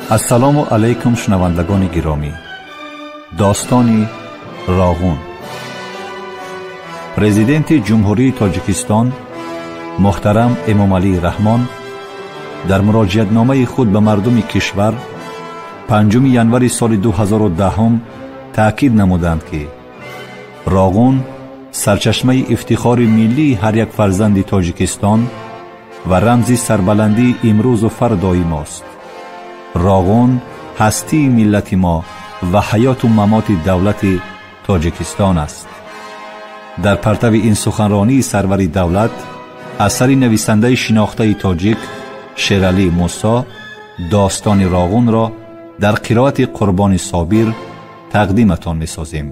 Ассалому алайкум, шунавандагони гиромӣ. Достони Роғун. Президенти Ҷумҳурии Тоҷикистон муҳтарам Эмомалӣ Раҳмон дар муроҷиатномаи худ ба мардуми кишвар 5 январи соли 2010 таъкид намуданд, ки Роғун сарчашмаи ифтихори миллии ҳар як фарзанди Тоҷикистон ва рамзи сарбаландии имрӯзу фардои мост. Роғун ҳастии миллати мо ва ҳаёту мамоти давлати Тоҷикистон аст. Дар партави ин суханронии сарвари давлат асари нависандаи шинохтаи тоҷик Шералӣ Мусо достони Роғунро дар қироати Қурбони Собир тақдиматон месозем.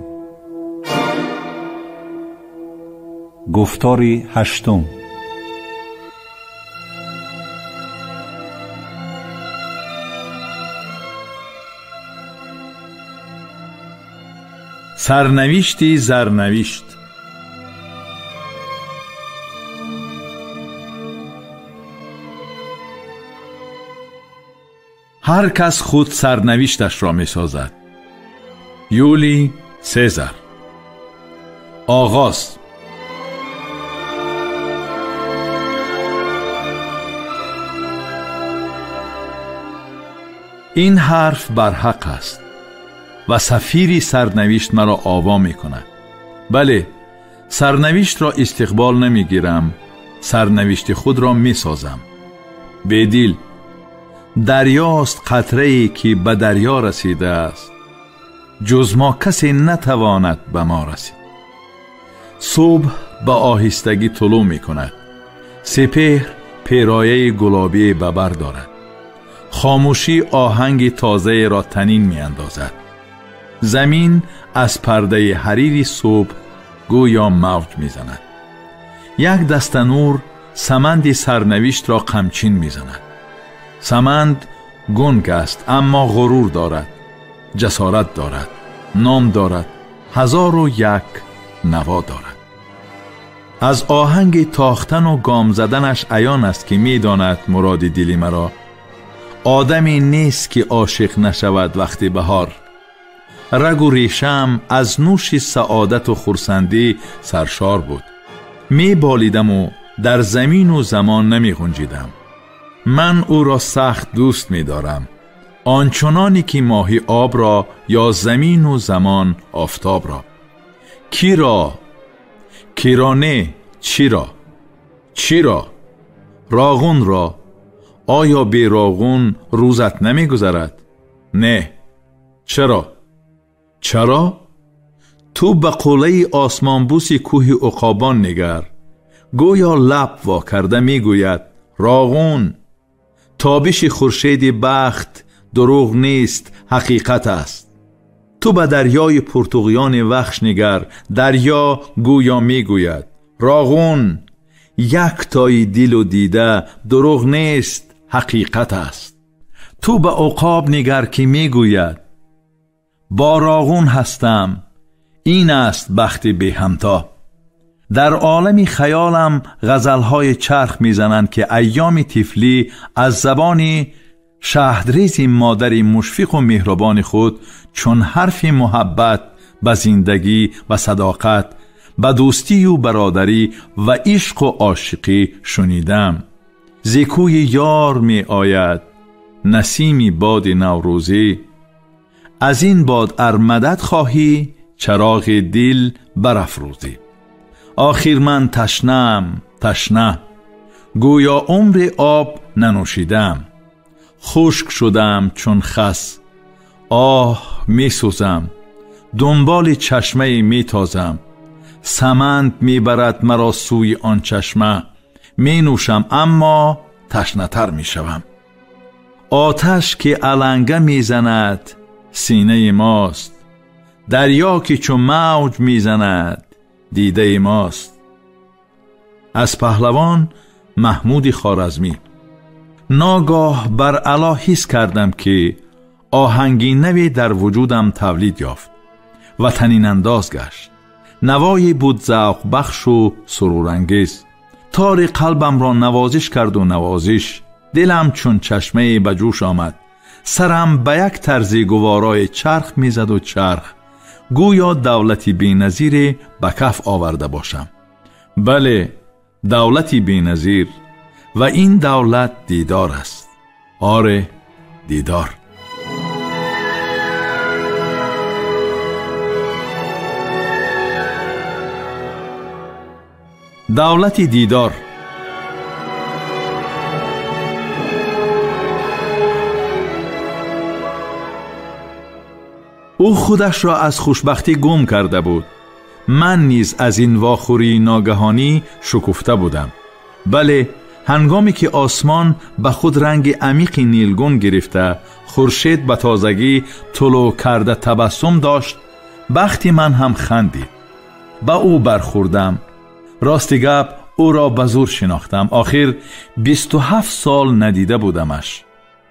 Гуфтори ҳаштум. Сарнавишти зарнавишт. Ҳар кас худ сарнавишташро месозад. Юлий Сезар. Оғоз. Ин ҳарф барҳақ аст ва сафири сарнавишт маро ово мекунад. Бале, сарнавиштро истиқбол намегирам, сарнавишти худро месозам. Бедил, дарёст қатрае ки ба дарё расидааст, ҷуз мо касе натавонад ба мо расид. Субҳ ба оҳистагӣ тулӯъ мекунад, сепеҳр перояи гулобие ба бар дорад, хомӯшӣ оҳанги тозаеро танин меандозад. Замин аз пардаи ҳарири субҳ гӯё мавҷ мезанад. Як даста нур саманди сарнавиштро қамчин мезанад. Саманд гунг аст, аммо ғурур дорад, ҷасорат дорад, ном дорад, 1001 наво дорад. Аз оҳанги тохтану гом заданаш аён аст, ки медонад муроди дили маро. Одаме нест, ки ошиқ нашавад вақти баҳор. Рагу решам аз нӯши саодату хурсандӣ саршор буд. Меболидаму дар замину замон намеғунҷидам. Ман ӯро сахт дӯст медорам, ончуноне ки моҳи обро ё замину замон офтобро. Киро? Киро не, чиро? Чиро? Роғунро. Оё бе Роғун рӯзат намегузарад? Не. Чаро? Чаро? Ту ба қуллаи осмонбӯси кӯҳи Уқобон нигар. Гӯё лаб во карда мегӯяд: Роғун. Тобиши хуршеди бахт дурӯғ нест, ҳақиқат аст. Ту ба дарёи пуртуғёни Вахш нигар. Дарё гӯё мегӯяд: Роғун. Як тои дилу дида дурӯғ нест, ҳақиқат аст. Ту ба уқоб нигар, ки мегӯяд: бо Роғун ҳастам, ин аст бахти беҳамто. Дар олами хаёлам ғазалҳои чарх мезананд, ки айёми тифлӣ аз забони шаҳдрези модари мушфиқу меҳрубони худ чун ҳарфи муҳаббат ба зиндагӣ ва садоқат, ба дӯстию бародарӣ ва ишқу ошиқӣ шунидам. Зи кӯи ёр меояд насими боди наврӯзӣ, аз ин бод ар мадад хоҳӣ, чароғи дил барафрӯзӣ. Охир ман ташнаам, ташна, гӯё умри об нанӯшидам. Хушк шудам чун хас, оҳ месӯзам, дунболи чашмае метозам. Саманд мебарад маро сӯи он чашма, менӯшам, аммо ташнатар мешавам. Оташ ки аланга мезанад синаи мост, дарё ки чун мавҷ мезанад дидаи мост. Аз паҳлавон Маҳмуди Хоразмӣ. Ногоҳ бар ало ҳис кардам, ки оҳанги наве дар вуҷудам тавлид ёфт ва танинандоз гашт. Навое буд завқбахшу сурурангез. Тори қалбамро навозиш карду навозиш. Дилам чун чашмае ба ҷӯш омад. Сарам ба як тарзи гуворое чарх мезаду чарх, гӯё давлати беназире ба каф оварда бошам. Бале, давлати беназир, ва ин давлат дидор аст. Оре, дидор. Давлати дидор. Ӯ худашро аз хушбахтӣ гум карда буд. Ман низ аз ин вохӯрии ногаҳонӣ шукуфта будам. Бале, ҳангоме ки осмон ба худ ранги амиқи нилгун гирифта, хуршед ба тозагӣ тулӯъ карда табассум дошт, бахти ман ҳам хандид. Ба ӯ бархӯрдам. Рости гап, ӯро ба зур шинохтам. Охир 27 сол надида будамаш.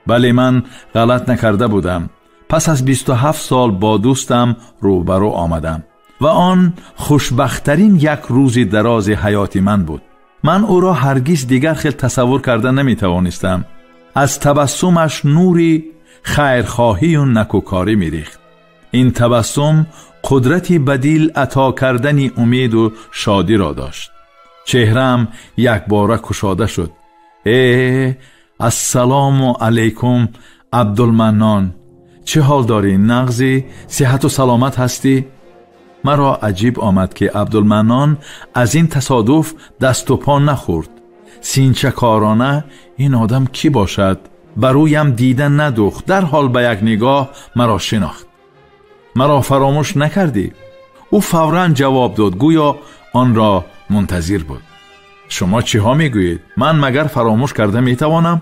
Бале, ман ғалат накарда будам. Пас аз 27 сол бо дӯстам рӯбарӯ омадам ва он хушбахттарин як рӯзи дарози ҳаёти ман буд. Ман ӯро ҳаргиз дигар хел тасаввур карда наметавонистам. Аз табассумаш нури хайрхоҳию накӯкорӣ мерехт. Ин табассум қудрати ба дил ато кардани умеду шодиро дошт. Чеҳраам якбора кушода шуд. Ассалому алайкум, Абдулманнон. Чӣ ҳол дорӣ, нағзӣ? Сиҳату саломат ҳастӣ? Маро аҷиб омад, ки Абдулманнон аз ин тасодуф дасту по нахӯрд. Синчакорона ин одам кӣ бошад? Ба рӯям дида надӯхт. Дарҳол ба як нигоҳ маро шинохт. Маро фаромӯш накардӣ? Ӯ фавран ҷавоб дод, гӯё онро мунтазир буд. Шумо чиҳо мегӯед? Ман магар фаромӯш карда метавонам?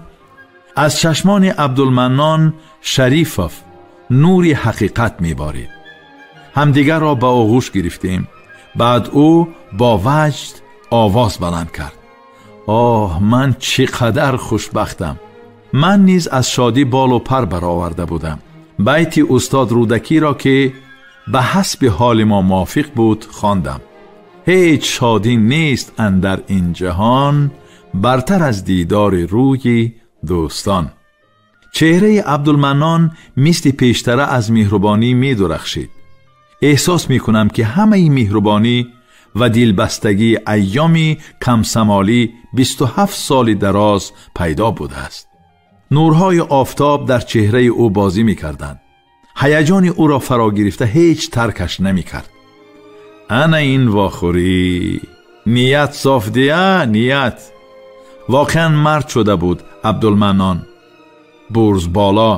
Аз чашмони Абдулманнон Шарифов нури ҳақиқат меборид. Ҳамдигарро ба оғӯш гирифтем. Баъд ӯ бо ваҷд овоз баланд кард: оҳ, ман чӣ қадар хушбахтам! Ман низ аз шодӣ болу пар бароварда будам. Байти устод Рӯдакиро, ки ба ҳасби ҳоли мо мувофиқ буд, хондам. Ҳеҷ шодӣ нест андар ин ҷаҳон, бартар аз дидори рӯи дӯстон. Чеҳраи Абдулманнон мисли пештара аз меҳрубонӣ медурахшид. Эҳсос мекунам, ки ҳамаи меҳрубонӣ ва дилбастагии айёми камсамолӣ 27 соли дароз пайдо будааст. Нурҳои офтоб дар чеҳраи ӯ бозӣ мекарданд. Ҳаяҷони ӯро фаро гирифта ҳеҷ таркаш намекард. Ана ин вохӯрӣ! Ният соф дия, ният! Воқеан мард шуда буд Абдулманнон. Бурзболо,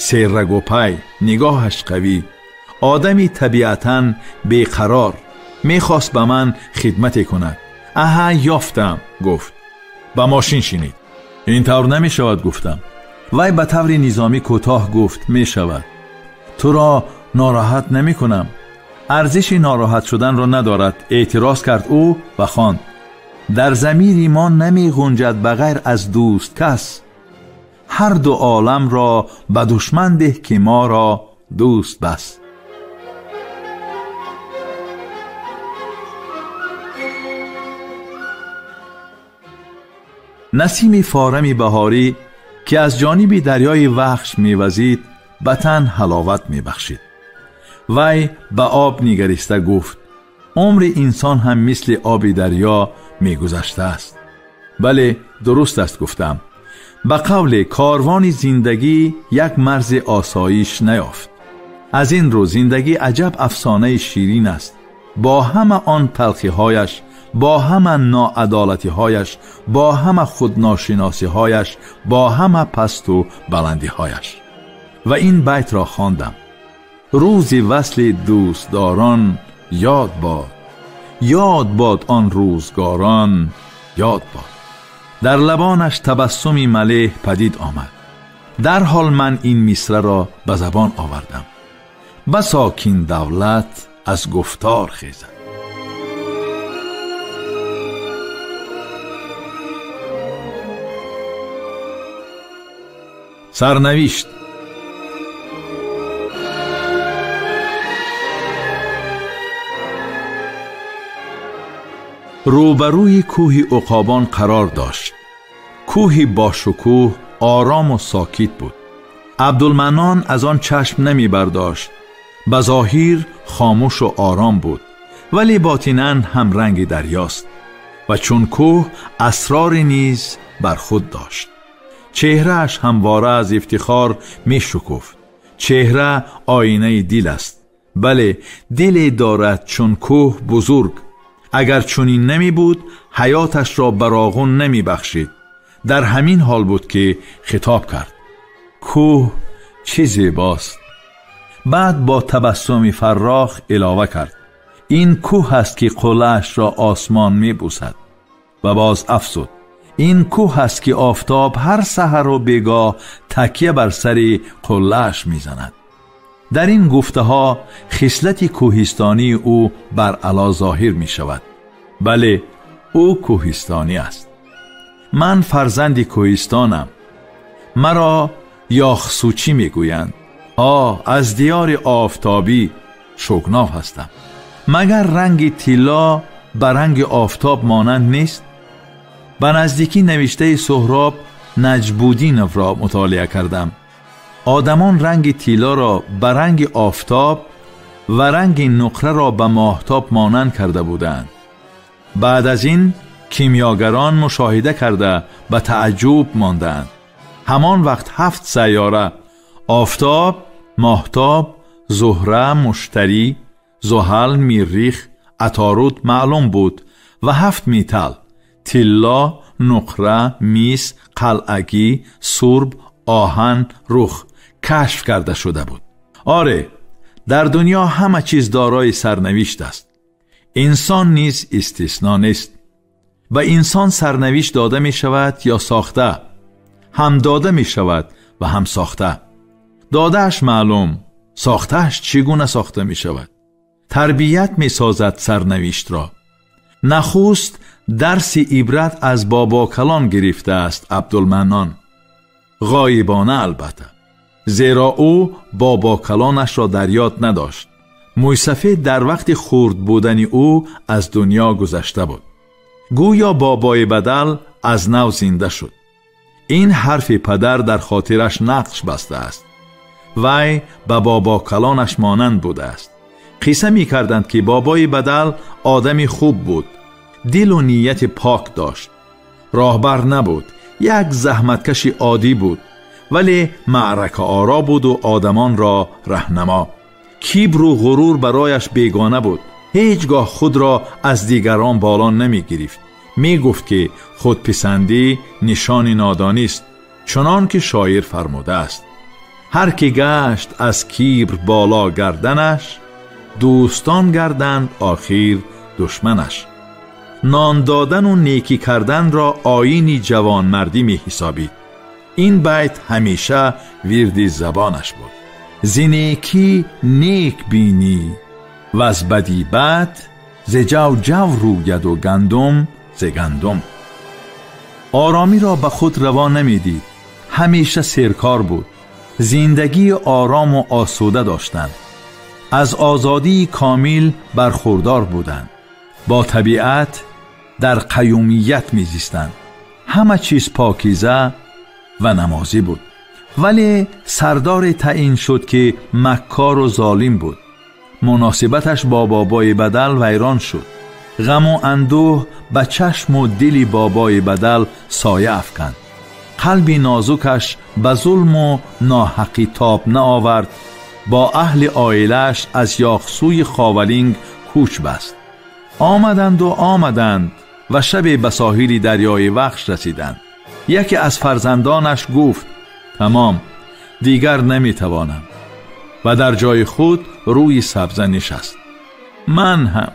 серрагупай, нигоҳаш қавӣ, одами табиатан беқарор, мехост ба ман хидмате кунад. Аҳа, ёфтам, гуфт. Ба мошин шинид. Ин тавр намешавад, гуфтам. Вай ба таври низомӣ кӯтоҳ гуфт: мешавад. Туро нороҳат намекунам. Арзиши нороҳат шуданро надорад, эътироз кард ӯ ва хонд: дар замири мо намеғунҷад ба ғайр аз дӯст кас. Ҳар ду оламро ба душман деҳ, ки моро дӯст бас. Насими форами баҳорӣ, ки аз ҷониби дарёи Вахш мевазид, ба тан ҳаловат мебахшид. Вай ба об нигариста гуфт: умри инсон ҳам мисли оби дарё мегузаштааст. Бале, дуруст аст, гуфтам. Ба қавле корвони зиндагӣ як марзи осоиш наёфт. Аз ин рӯ зиндагӣ аҷаб афсонаи ширин аст. Бо ҳама он талхиҳояш, бо ҳама ноадолатиҳояш, бо ҳама худношиносиҳояш, бо ҳама пасту баландиҳояш. Ва ин байтро хондам: рӯзи васли дӯстдорон ёд бод, ёд бод он рӯзгорон, ёд бод. Дар лабонаш табассуми малеҳ падид омад. Дарҳол ман ин мисраро ба забон овардам: басо кин давлат аз гуфтор хезад. Сарнавишт. Рӯбарӯи кӯҳи Уқобон қарор дошт. Кӯҳи бошукӯҳ орому сокит буд. Абдулманнон аз он чашм намебардошт. Ба зоҳир хомӯшу ором буд, вале ботинан ҳам ранги дарёст ва чун кӯҳ асроре низ бар худ дошт. Чеҳрааш ҳамвора аз ифтихор мешукуфт. Чеҳра оинаи дил аст. Бале, диле дорад чун кӯҳ бузург. Агар чунин намебуд, ҳаёташро ба Роғун намебахшид. Дар ҳамин ҳол буд ки хитоб кард: кӯҳ чӣ зебост. Баъд бо табассуми фаррох илова кард: ин кӯҳ аст ки қуллаашро осмон мебӯсад. Ва боз афзуд: ин кӯҳ аст ки офтоб ҳар саҳару бегоҳ такя бар сари қуллааш мезанад. Дар ин гуфтаҳо хислати кӯҳистонии ӯ баръало зоҳир мешавад. Бале, ӯ кӯҳистонӣ аст. Ман фарзанди кӯҳистонам. Маро Яхсучӣ мегӯянд. Аз диёри офтобӣ Шукнов ҳастам. Магар ранги тилло ба ранги офтоб монанд нест? Ба наздикӣ навиштаи Суҳроб Наҷбудиновро мутолиа кардам. Одамон ранги тиллоро ба ранги офтоб ва ранги нуқраро ба моҳтоб монанд карда буданд. Баъд аз ин кимиёгарон мушоҳида карда ба таъҷуб монданд. Ҳамон вақт 7 сайёра офтоб, моҳтоб, Зуҳра, Муштарӣ, Зуҳал, Миррих, Аторуд маълум буд ва 7 металл тилло, нуқра, мис, қалъагӣ, сурб, оҳан, рух кашф карда шуда буд. Оре, дар дунё ҳама чиз дорои сарнавишт аст. Инсон низ истисно нест. Ба инсон сарнавишт дода мешавад ё сохта, ҳам дода мешавад ва ҳам сохта. Додааш маълум, сохтааш чӣ гуна сохта мешавад? Тарбият месозад сарнавиштро. Нахуст дарси ибрат аз бобокалон гирифтааст Абдулманнон. Ғоибона албатта, зеро ӯ бобокалонашро дар ёд надошт. Мӯйсафед дар вақти хурд будани ӯ аз дунё гузашта буд. Гӯё бобои бадал аз нав зинда шуд. Ин ҳарфи падар дар хотираш нақш бастааст. Вай ба бобокалонаш монанд будааст. Қисса мекарданд ки бобои бадал одами хуб буд, дилу нияти пок дошт, роҳбар набуд, як заҳматкаши оддӣ буд, вале маъракаоро буду одамонро раҳнамо. Кибру ғурур барояш бегона буд. Ҳеҷ гоҳ худро аз дигарон боло намегирифт. Мегуфт ки худписандӣ нишони нодонист, чунон ки шоир фармудааст: ҳар ки гашт аз кибр боло гарданаш, дӯстон гарданд охир душманаш. Нон додану некӣ карданро оини ҷавонмардӣ меҳисобид. Ин байт ҳамеша вирди забонаш буд. Зи некӣ нек бинӣ ваз бадӣ бад, зи ҷав ҷав рӯяду гандум зи гандум. Оромиро ба худ раво намедид. Ҳамеша серкор буд. Зиндагии орому осуда доштанд. Аз озодии комил бархурдор буданд. Бо табиат дар қаюмият мезистанд. Ҳама чиз покиза ва намозӣ буд. Вале сардоре таъин шуд ки маккору золим буд. Муносибаташ бо бобои бадал вайрон шуд. Ғаму андӯҳ ба чашму дили бобои бадал соя афканд. Қалби нозукаш ба зулму ноҳақӣ тоб наовард. Бо аҳли оилааш аз Яхсуи Ховалинг кӯч баст. Омаданду омаданд ва шабе ба соҳили дарёи Вахш расиданд. Яке аз фарзандонаш гуфт: тамом, дигар наметавонам. Ва дар ҷои худ рӯи сабза нишаст. Ман ҳам.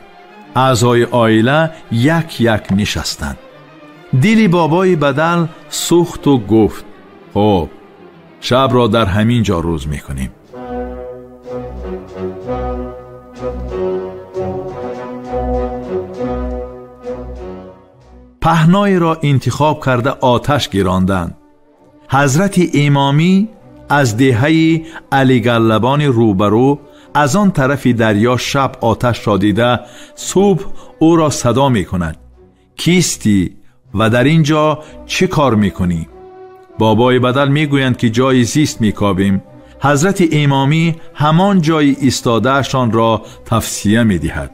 Аъзои оила як як нишастанд. Дили бобои бадал сӯхту гуфт: хуб, шабро дар ҳамин ҷо рӯз мекунем. Паҳноеро интихоб карда оташ гиронданд. Ҳазрати имомӣ аз деҳаи Алигаллабони рӯбарӯ аз он тарафи дарё шаб оташро дида субҳ ӯро садо мекунад: кистӣ ва дар ин ҷо чӣ кор мекунӣ? Бобои Бадал мегӯянд, ки ҷои зист мекобем. Ҳазрати Имомӣ ҳамон ҷои истодаашон ро тавсия медиҳад.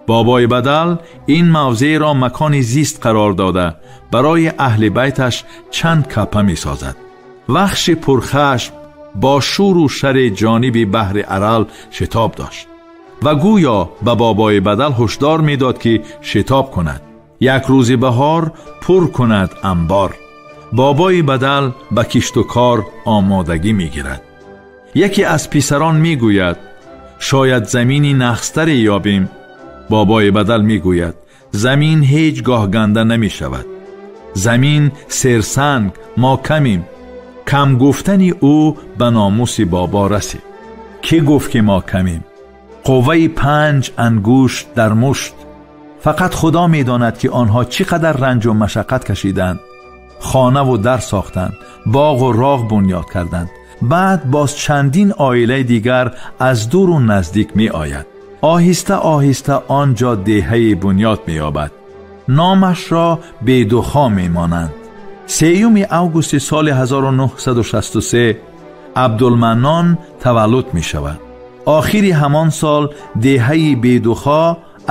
Бобои Бадал ин мавзеъро макони зист қарор дода, барои аҳли байташ чанд капа месозад. Вахши пурхашм бо шӯру шари ҷониби баҳри Арал шитоб дошт ва гӯё ба Бобои Бадал ҳушдор медод, ки шитоб кунад. Як рӯзи баҳор пур кунад анбор. Бобои Бадал ба кишту кор омодагӣ мегирад. Яке аз писарон мегӯяд: шояд замини нахстаре ёбем. Бобои Бадал мегӯяд: замин ҳеҷ гоҳ ганда намешавад. Замин серсанг, мо камем. Кам гуфтани ӯ ба номуси бобо расид. Кӣ гуфт, ки мо камем? Қувваи 5 ангушт дар мушт. Фақат Худо медонад, ки онҳо чӣ қадар ранҷу машаққат кашиданд. Хонаву дар сохтанд, боғу роғ бунёд карданд. Баъд боз чандин оилаи дигар аз дуру наздик меояд. Оҳиста оҳиста он ҷо деҳаи бунёд меёбад. Номашро Бедухо мемонанд. 3 августи соли 1963 Абдулманнон таваллуд мешавад. Охири ҳамон сол деҳаи Бедухо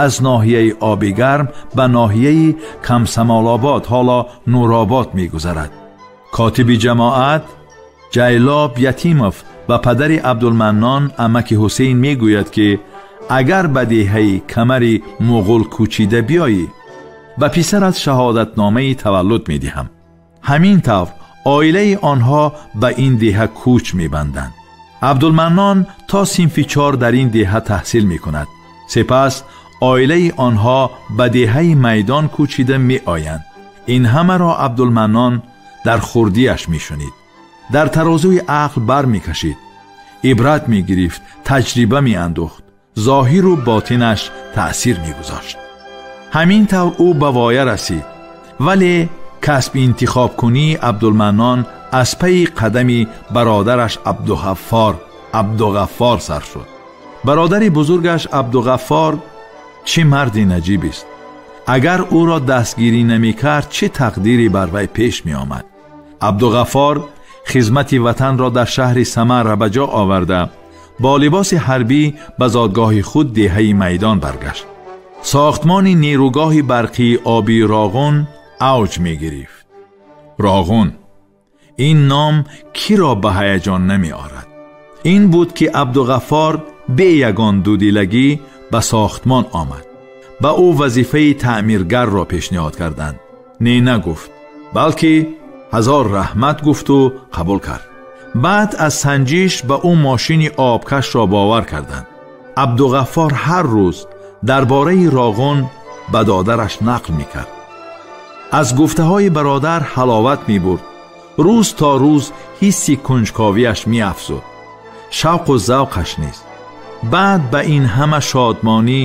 аз ноҳияи Обигарм ба ноҳияи Камсамолобод, ҳоло Нуробод мегузарад. Котиби ҷамоат Ҷайлоб Ятимов ба падари Абдулманнон амаки Ҳусейн мегӯяд, ки агар ба деҳаи камари муғул кӯчида биёӣ, ба писарат шаҳодатномаи таваллуд медиҳам. Ҳамин тавр оилаи онҳо ба ин деҳа кӯч мебанданд. Абдулманнон то синфи 4 дар ин деҳа таҳсил мекунад. Сипас оилаи онҳо ба деҳаи Майдон кӯчида меоянд. Ин ҳамаро Абдулманнон дар хурдиаш мешунид. Дар тарозуи ақл бар мекашид, ибрат мегирифт, таҷриба меандохт, зоҳиру ботинаш таъсир мегузошт. Ҳамин тавр ӯ ба воя расид. Вале касби интихобкунии Абдулманнон аз пайи қадами бародараш Абдуғаффор сар шуд. Бародари бузургаш Абдуғаффор чӣ марди наҷибест! Агар ӯро дастгирӣ намекард, чӣ тақдире бар вай пеш меомад? Абдуғаффор хизмати ватанро дар шаҳри Самара ба ҷо оварда, бо либоси ҳарбӣ ба зодгоҳи худ деҳаи Майдон баргашт. Сохтмони нерӯгоҳи барқии обии Роғун авҷ мегирифт. Роғун, ин ном киро ба ҳаяҷон намеорад? Ин буд, ки Абдуғаффор бе ягон дудилагӣ ба сохтмон омад. Ба ӯ вазифаи таъмиргарро пешниҳод карданд. Не нагуфт, балки ҳазор раҳмат гуфту қабул кард. Баъд аз санҷиш ба ӯ мошини обкашро бовар карданд. Абдуғаффор ҳар рӯз дар бораи Роғун ба додараш нақл мекард. Аз гуфтаҳои бародар ҳаловат мебурд. Рӯз то рӯз ҳисси кунҷковиаш меафзуд, шавқу завқаш низ. Баъд ба ин ҳама шодмонӣ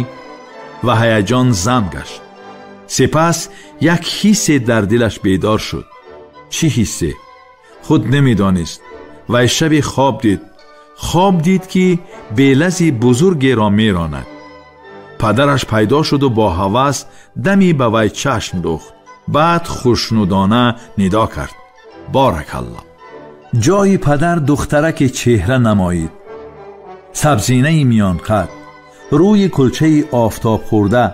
ва ҳаяҷон зам гашт. Сипас як ҳиссе дар дилаш бедор шуд. Чӣ ҳиссе? Худ намедонист. Вай шаби хоб дид. Хоб дид, ки белази бузургеро меронад. Падараш пайдо шуду бо ҳавас дами ба вай чашм духт. Баъд хушнудона нидо кард: боракалло! Ҷои падар духтараке чеҳра намоид. Сабзинаи миёнқад, рӯи кулчаи офтоб хӯрда,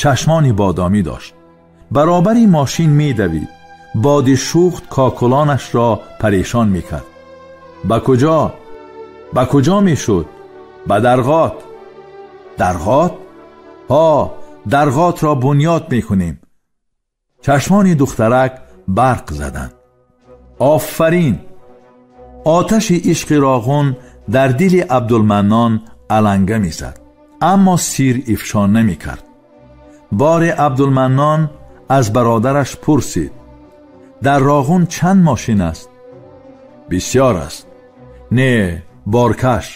чашмони бодомӣ дошт. Баробари мошин медавид. Боди шӯхт кокулонашро парешон мекард. Ба куҷо? Ба куҷо мешуд? Ба Дарғот. Дарғот? Ҳа, Дарғотро бунёд мекунем. Чашмони духтарак барқ заданд. Офарин! Оташи ишқи Роғун дар дили Абдулманнон аланга мезад, аммо сир ифшо намекард. Боре Абдулманнон аз бародараш пурсид: дар Роғун чанд мошин аст? Бисёр аст. Не, боркаш.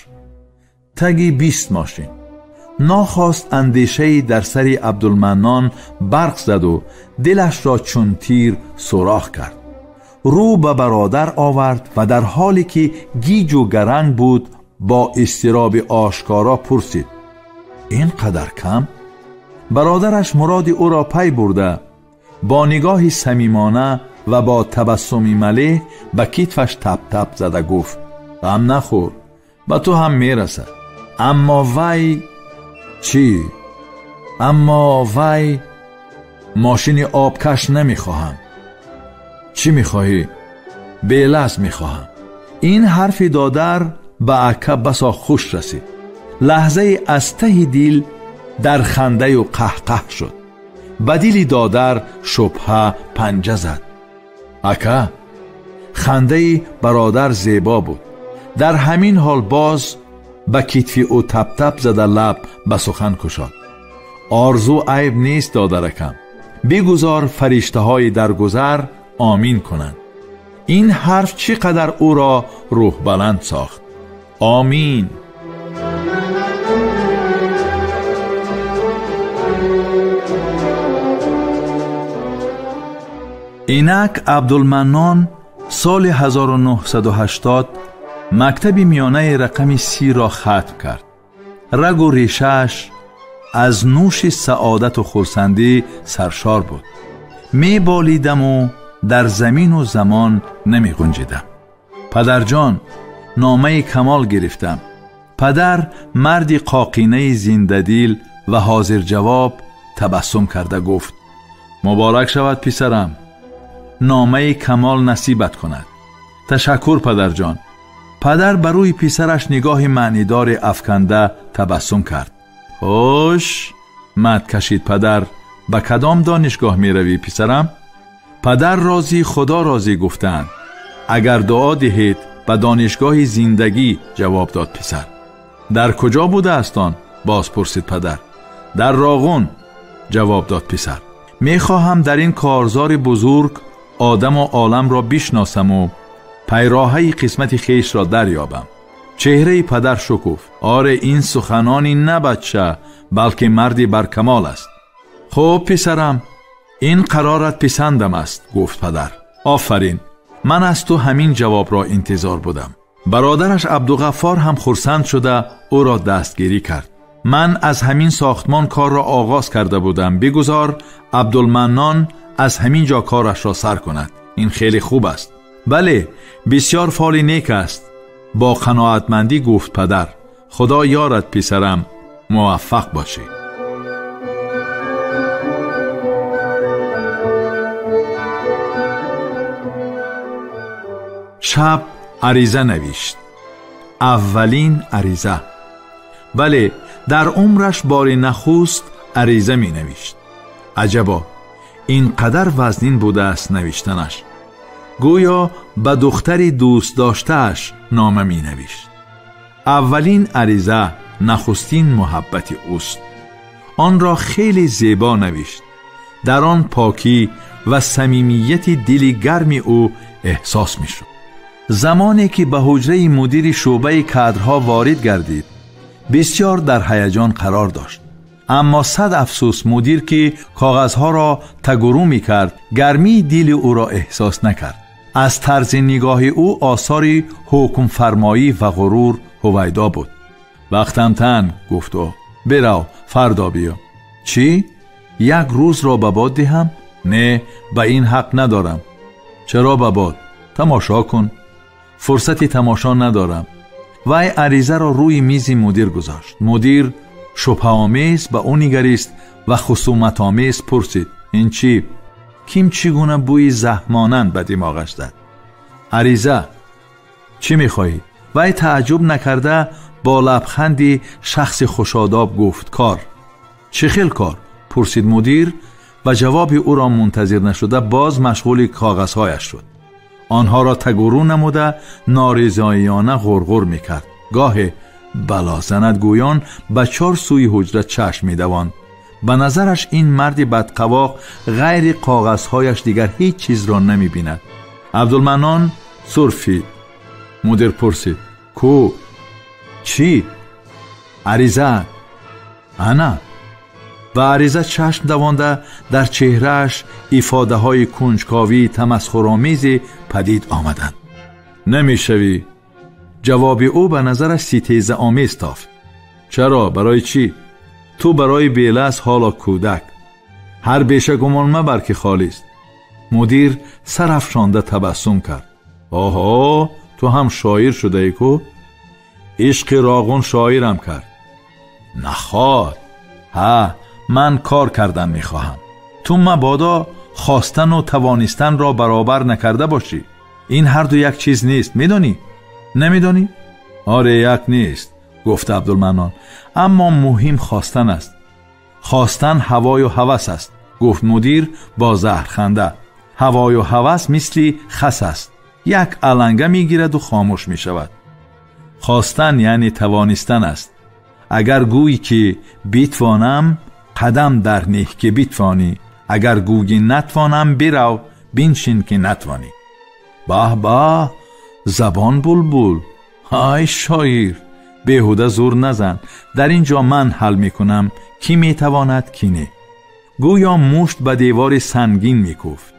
Таги 20 мошин. Нохост андешаи дар сари Абдулманнон барқ заду дилашро чун тир сӯрох кард. Рӯ ба бародар овард ва дар ҳоле ки гиҷу гаранг буд бо изтироби ошкоро пурсид: ин қадар кам? Бародараш муроди ӯро пай бурда, бо нигоҳи самимона ва бо табассуми малеҳ ба китфаш тап-тап зада гуфт: ғам нахӯр, ба ту ҳам мерасад. Аммо вай чӣ? Аммо вай мошини обкаш намехоҳам. Чӣ мехоҳӣ? Белаз мехоҳам. Ин ҳарфи додар ба ака басо хуш расид. Лаҳзае аз таҳи дил дар хандаю қаҳқаҳ шуд. Ба дили додар шубҳа панҷа зад. Ака, хандаи бародар зебо буд. Дар ҳамин ҳол боз ба китфи ӯ таптап зада лаб ба сухан кушод. Орзу айб нест, додаракам. Бигузор фариштаҳои даргузар омин кунанд. Ин ҳарф чӣ қадар ӯро рӯҳбаланд сохт. Омин. Инак Абдулманнон соли 1980 мактаби миёнаи рақами 30 ро хатм кард. Рагу решааш аз нӯши саодату хурсандӣ саршор буд. Меболидаму дар замину замон намеғунҷидам. Падарҷон, номаи Камол гирифтам. Падар марди қоқинаи зиндадил ва ҳозирҷавоб табассум карда гуфт: муборак шавад писарам, номаи Камол насибат кунад. Ташаккур, падарҷон. Падар ба рӯи писараш нигоҳи маънидори афканда табассум кард. Хуш мад кашид падар. Ба кадом донишгоҳ меравӣ, писарам? Падар розӣ, Худо розӣ гуфтанд. Агар дуо диҳед ба донишгоҳи зиндагӣ, ҷавоб дод писар. Дар куҷо будааст он? Боз пурсид падар. Дар Роғун, ҷавоб дод писар. Мехоҳам дар ин корзори бузург одаму оламро бишносаму пайроҳаи қисмати хешро дарёбам. Чеҳраи падар шукуфт. Оре, ин суханони на бача, балки марди баркамол аст. Хуб, писарам, ин қарорат писандам аст, гуфт падар. Офарин, ман аз ту ҳамин ҷавобро интизор будам. Бародараш Абдуғаффор ҳам хурсанд шуда ӯро дастгирӣ кард. Ман аз ҳамин сохтмон корро оғоз карда будам. Бигузор Абдулманнон аз ҳамин ҷо корашро сар кунад. Ин хеле хуб аст. Бале, бисёр фоли нек аст, бо қаноатмандӣ гуфт падар. Худо ёрад, писарам, муваффақ бошӣ. Шаб ариза навишт. Аввалин ариза. Бале, дар умраш бори нахуст ариза менавишт. Аҷабо, ин қадар вазнин будааст навиштанаш. Гӯё ба духтари дӯст доштааш нома менавишт. Аввалин ариза нахустин муҳаббати ӯст. Онро хеле зебо навишт. Дар он покӣ ва самимияти дили гарми ӯ эҳсос мешуд. Замоне ки ба ҳуҷраи мудири шӯъбаи кадрҳо ворид гардид, бисёр дар ҳаяҷон қарор дошт. Аммо сад афсӯс, мудир ки коғазҳоро тагурӯ мекард, гармии дили ӯро эҳсос накард. Аз тарзи нигоҳи ӯ осори ҳукмфармоӣ ва ғурур ҳувайдо буд. Вақтам танг, гуфт ӯ. Бирав, фардо биё. Чӣ? Як рӯзро ба бод диҳам? Не, ба ин ҳақ надорам. Чаро ба бод? Тамошо кун. Фурсати тамошо надорам. Вай аризаро рӯи мизи мудир гузошт. Мудир шубҳаомез ба ӯ нигарист ва хусуматомез пурсид: ин чӣ? Ким чӣ гуна бӯи заҳмонанд ба димоғаш зад? Ариза. Чӣ мехоҳӣ? Вай тааҷҷуб накарда бо лабханди шахси хушодоб гуфт: кор. Чӣ хел кор? Пурсид мудир ва ҷавоби ӯро мунтазир нашуда боз машғули коғазҳояш шуд. Онҳоро тагурӯ намуда норизоиёна ғурғур мекард. Гоҳе бало занад гӯён ба чор сӯи ҳуҷра чашм медавонд. Ба назараш ин марди бадқавоқ ғайри коғазҳояш дигар ҳеҷ чизро намебинад. Абдулманнон сурфид. Мудир пурсид: ку? Чӣ? Ариза. Ана. Ба ариза чашм давонда дар чеҳрааш ифодаҳои кунҷковии тамасхуромезе падид омаданд. Намешавӣ. Ҷавоби ӯ ба назараш ситезаомез тофт. Чаро? Барои чӣ? Ту барои белаз ҳоло кӯдак. Ҳар беша гумон мабар ки холист. Мудир сарафшонда табассум кард. Оҳо, ту ҳам шоир шудаӣ ку? Ишқи Роғун шоирам кард. Наход. Ҳа, ман кор кардан мехоҳам. Ту мабодо хостану тавонистанро баробар накарда бошӣ. Ин ҳарду як чиз нест, медонӣ? Намедонӣ? Оре, як нест, гуфт Абдулманнон. Аммо муҳим хостан аст. Хостан ҳавою ҳавас аст, гуфт мудир бо заҳрханда. Ҳавою ҳавас мисли хас аст. Як аланга мегираду хомӯш мешавад. Хостан яъне тавонистан аст. Агар гӯӣ ки битвонам, қадам дар неҳ ки битвонӣ. Агар гӯӣ натвонам, бирав, биншин ки натвонӣ. Баҳ баҳ, забон булбул. Ай шоир, беҳуда зур назан. Дар ин ҷо ман ҳал мекунам, ки метавонад, ки не. Гӯё мушт ба девори сангин мекуфт.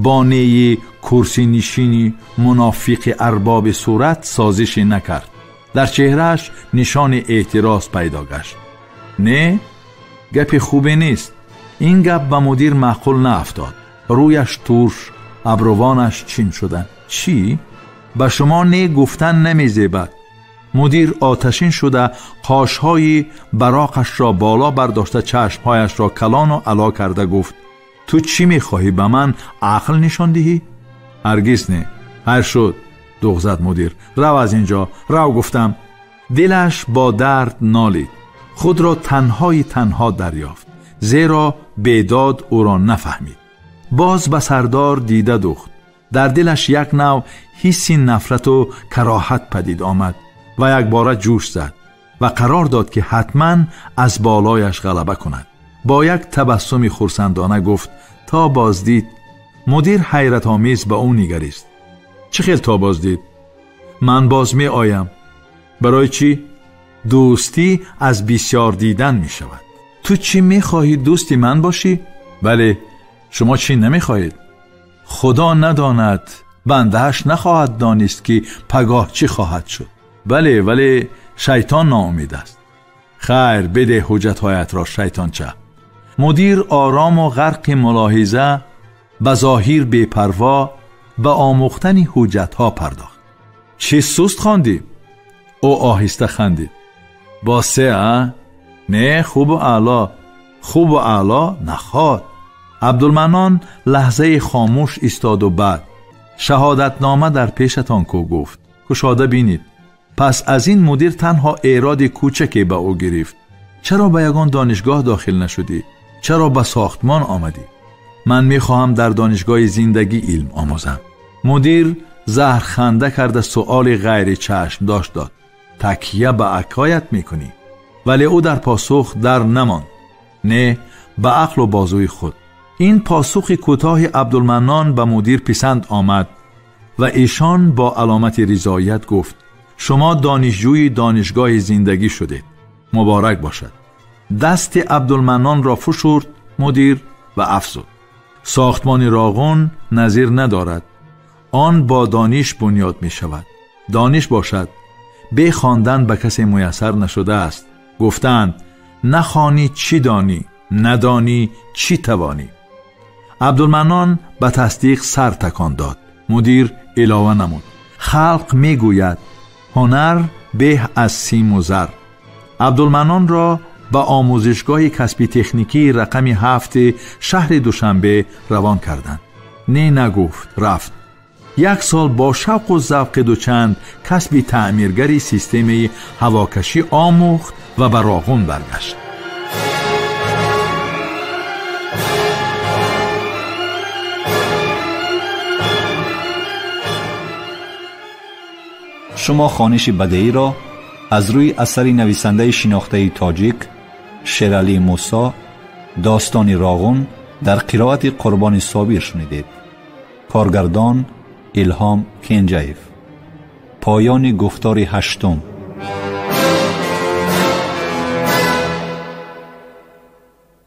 Бо неи курсинишини мунофиқи арбоби сурат созише накард. Дар чеҳрааш нишони эътироз пайдо гашт. Не, гапи хубе нест. Ин гап ба мудир маъқул наафтод. Рӯяш турш, абрувонаш чин шуданд. Чӣ? Ба шумо не гуфтан намезебад. Мудир оташин шуда қошҳои бароқашро боло бардошта чашмҳояшро калону ало карда гуфт: ту чӣ мехоҳӣ, ба ман ақл нишон диҳӣ? Ҳаргиз не. Ҳар шуд, дуғ зад мудир. Рав аз инҷо, рав гуфтам. Дилаш бо дард нолид. Худро танҳои танҳо дарёфт, зеро бедод ӯро нафаҳмид. Боз ба сардор дида духт. Дар дилаш як нав ҳисси нафрату кароҳат падид омад ва якбора ҷӯш зад ва қарор дод ки ҳатман аз болояш ғалаба кунад. Бо як табассуми хурсандона гуфт: то боздид. Мудир ҳайратомез ба ӯ нигарист. Чӣ хел то боздид? Ман боз меоям. Барои чӣ? Дӯстӣ аз бисёр дидан мешавад. Ту чӣ мехоҳӣ, дӯсти ман бошӣ? Бале. Шумо чӣ намехоҳед? Худо надонад, бандааш нахоҳад донист ки пагоҳ чӣ хоҳад шуд. Бале, вале шайтон ноумед аст. Хайр, бده ҳуҷҷатҳоятро, шайтонча. Мудир орому ғарқи мулоҳиза, ба зоҳир бепарво ба омӯхтани ҳуҷҷатҳо пардохт. Чӣ суст хондӣ? Ӯ оҳиста хандид. Бо се, а? Не, хубу аъло. Хубу аъло наход. Абдулманнон лаҳзаи хомӯш истоду баъд шаҳодатнома дар пешатон ку гуфт. Кушода бинед. Пас аз ин мудир танҳо эроди кӯчаке ба ӯ гирифт. Чаро ба ягон донишгоҳ дохил нашудӣ? Чаро ба сохтмон омадӣ? Ман мехоҳам дар донишгоҳи зиндагӣ илм омӯзам. Мудир заҳрханда карда суоли ғайричашмдошт дод. Такя ба акоят мекунӣ? Вале ӯ дар посух дар намонд. Не, ба ақлу бозуи худ. Ин посухи кӯтоҳи Абдулманнон ба мудир писанд омад ва эшон бо аломати ризоят гуфт: шумо донишҷӯи донишгоҳи зиндагӣ шудед. Муборак бошад. Дасти Абдулманнонро фушурд мудир ва афзуд: сохтмони Роғун назир надорад. Он бо дониш бунёд мешавад. Дониш бошад, бе хондан ба касе муяссар нашудааст. Гуфтаанд: нахонӣ чӣ донӣ, надонӣ чӣ тавонӣ. Абдулманнон ба тасдиқ сар такон дод. Мудир илова намуд: халқ мегӯяд ҳунар беҳ аз симу зар. Абдулманнонро ба омӯзишгоҳи касби техникии рақами 7 шаҳри Душанбе равон карданд. Не нагуфт, рафт. Як сол бо шавқу завқи дучанд касби таъмиргари системаи ҳавокашӣ омӯхт ва ба Роғун баргашт. Шумо хониши бадеиро аз рӯи асари нависандаи шинохтаи тоҷик Шералӣ Мусо достони Роғун дар қироати Қурбони Собир шунидед. Коргардон Илҳом Кенҷаев. Поёни гуфтори ҳаштум.